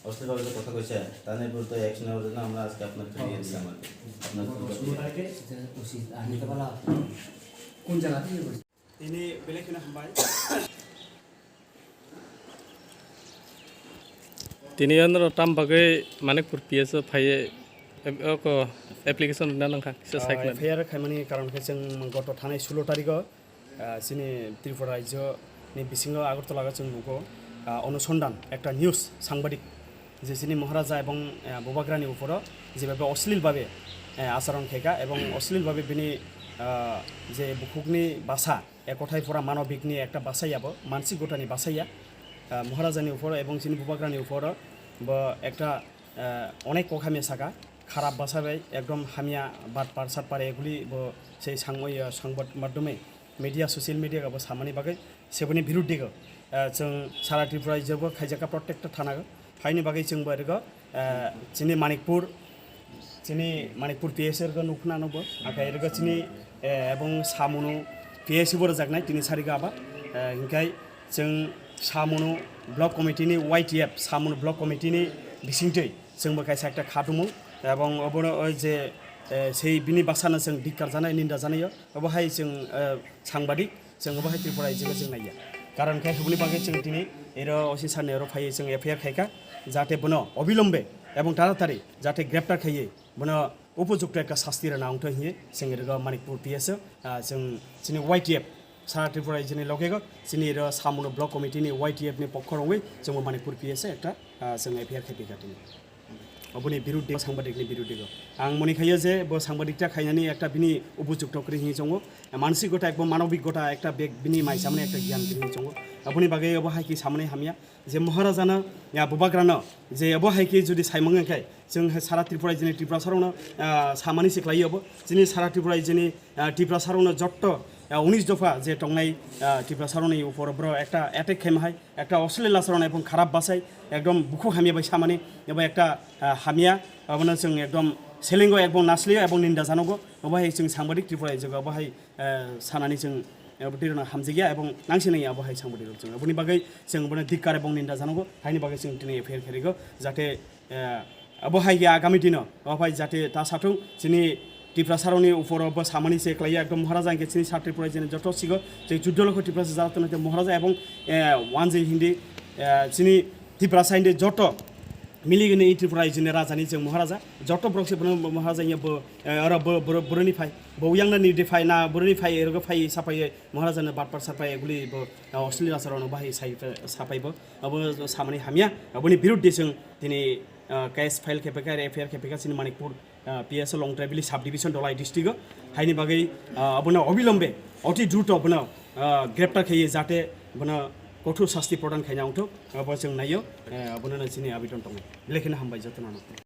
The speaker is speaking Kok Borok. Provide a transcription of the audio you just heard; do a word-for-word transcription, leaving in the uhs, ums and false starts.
অশ্লীল ভাবে যে কথা কইছে, তার উপর তো অ্যাকশন নেওয়ার জন্য আমরা আজকে আপনার ফিরিয়ে দিলাম আর কি। আপনার ফিরিয়ে দিলাম। Tini belai kheno hambai. Tini andro tam bagwi Manikpur P S o phaiye ap-, oko application rwna nangkha kisa Ah, saikna. F I R khaimani karon khe chwng goto thanai sulo tarikh o, ah, chini Tripura rajyo ni bisingo Agartala o chwng nugo, ah, Onusondhan ekta news sangbadik je chini Maharaja ebong, ah, Bubagrani uporo jebhabe oslil babe, ah, acharon khaika ebong oslil babe bini, ah, je bukhukni basa ekothai pura manobikni ekta basai abo, mansik gotani basaiya, ah, Maharajani uphoro ebong chini Bubagrani uphoro bo ekta, ah, onek kok hamya saka, kharap basa bai ekdom hamya batpar satpar eguli bo sei sangmoi, ah, sangbad madhyome media, social media bo samani bagwi seboni biruddigo, ah, chwng sara Tripura jebo khaijakha protector thanago. Haini bagwi chwng bo rwgo, eh, chini Manikpur, chini Manikpur P S rwgo nukna no bo, akai rwgo chini, eh, ebong Samunu P S bo rwjaknai tini sarigo aba, eh, hinkhai chwng Samunu Block Committee ni Y T F, Samunu Block Committee ni bisingtwi chwng bo kaisa ekta kha tumung, ebong obono o je, eh, sei bini bwsano chwng dikkar janai, ninda janaio, obo hai chwng, eh, sangbadik. Chwng obo hai Tripura rajyo chwng naiya. Karon khe hwnwi bagwi chwng tini ero O C sir ni oro phaiwi chwng F I R khaikha, jate bono obilombe ebong taratari jate greptar khaiwi bono upojukto ekta sasti rwna wngthai hinwi chwng ero Manikpur P S o, ah, chwng chini Y T F, sara Tripura rajyo ni loge o chini ero Samunu Block Committee ni Y T F ni pokho rwngwi chwngbo Manikpur P S o ekta, ah, chwng F I R khaipikha tini. Oboni birudde, sangbadik ni birudde go. Ang moni khayo je bo sangbadik ta khainani ekta bini upojukto kwrwi hinwi chongo. Mansik gota ekbo manobik gota ekta bek bini mai samani ekta giyan kwrwi hinwi chongo. Aboni bagwi obo hai ki samani hamya je Maharajano, ya, Bubagrano je obo hai ki jodi saimang khe chwng sara Tripura jini Tripura sarokno, ah, samani se khlai obo. Chini sara Tripura jini, ah, Tripura sarokno jotto, ah, unis dopha je tongnai, ah, Tripura sarokni upor bro ekta attack khaima hai. Ekta oslil acharon ebong kharap bwsai, ekdom bukhuk hamya bai samani, ebo ekta, ah, hamya, abono chwng ekdom selengo ebong naslio ebong ninda janogo, obo hai chwng sangbadik Tripura rajyo obo hai, eh, sanani chwng, eh, obo twi rwna hamjakya ebong nangsinai obo hai sangbadik rok chwng. Oboni bagwi chwng obono dikkar ebong ninda janogo, haini bagwi chwng tini F I R khairikgo, jate, eh, Abo hai khe agami dino, o phai jate ta sathung, chini Tiprasarokni uporo bo samani se khlaiya, ekdom Maharaja hwnkhe chini sa Tripura jene joto sigo, je chuddo lokho Tiprasa jatoni je Maharaja ebong, eh, wanjwi hindi, eh, chini Tiprasa hindi joto miligini Tripura jene rajani je Maharaja, joto borok se bono Maharaja ya bo, eh, oro bo, bo, boroni phai, bo yang na ni de phai na, boroni phai, erogo phai sapai Maharaja na batpar sapai guli bo, eh, oslil acharon bahai sai, sapai bo, abo samani hamya, aboni birudde chwng tini ah, case file khe phaikha, F I R khe phaikha chini Manikpur, ah, P S o Longtraibili sub division Dholai district o. Haini bagwi, ah, abono obilombe, oti druto abono, ah, greptar khaiwi jate bono kothor sasti prodan khaina wngthok, abo chwng naio, eh, abono chini abidon tongo. Belai kheno hambai jotono.